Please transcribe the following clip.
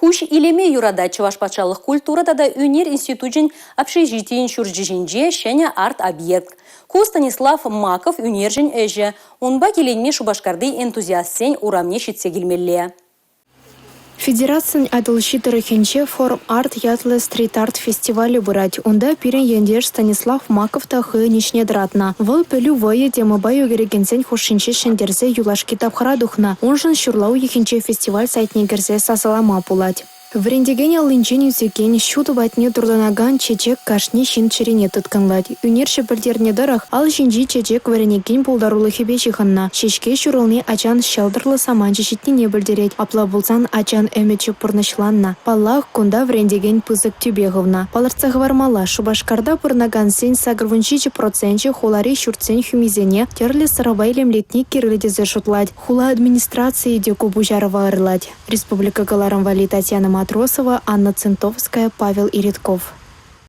Куҫ илеме юратать Чӑваш патшалӑх культура тата ӳнер институчӗн общежитийӗн ҫурчӗ ҫинче ҫӗнӗ арт-объект. Ку Станислав Маков ӳнерҫӗн ӗҫӗ. Унпа киленме Шупашкарти энтузиастсен урамне ҫитсе килмелле. Федерацин Атӑлҫи тӑрӑхӗнче «Форум-арт» ятлӑ стрит-арт фестивалӗ пырать. Унта пирӗн ентеш Станислав Маков та хӑйӗн ӗҫне тӑратнӑ. Вӑл «Пӗлӳ вӑйӗ» темӑпа ӳкерекенсен хушшинче ҫӗнтерсе юлашки тапхӑра тухнӑ. Уншӑн ҫурла уйӑхӗнче фестиваль сайтне кӗрсе сасӑлама пулать. Вӗрентекен аллинчен ӳсекен, ҫутӑ патне туртӑнакан чечек кашни ҫын чӗрине тыткӑнлать. Ӳнерҫӗ пӗлтернӗ тӑрӑх, ал ҫинчи чечек вӗренекен пултарулӑхӗпе ҫыхӑннӑ. Ҫеҫке ҫурӑлни ачан ҫӑлтӑрлӑ саманчӗ ҫитнине пӗлтерет. Апла пулсан ачан ӗмӗчӗ пурнӑҫланнӑ. Паллах, кунта вӗрентекен пысӑк тӳпе хывнӑ. Палӑртса хӑвармалла, Шупашкарта пурӑнакансен 87 проценчӗ хулари ҫуртсен хӳмисене тӗрлӗ сӑрӑпа илемлетни кирлӗ тесе шутлать. Хула администрацийӗ те ку пуҫарӑва ырлать. Республика кӑларӑм валли Татьяна Матросова, Анна Центовская, Павел Иритков.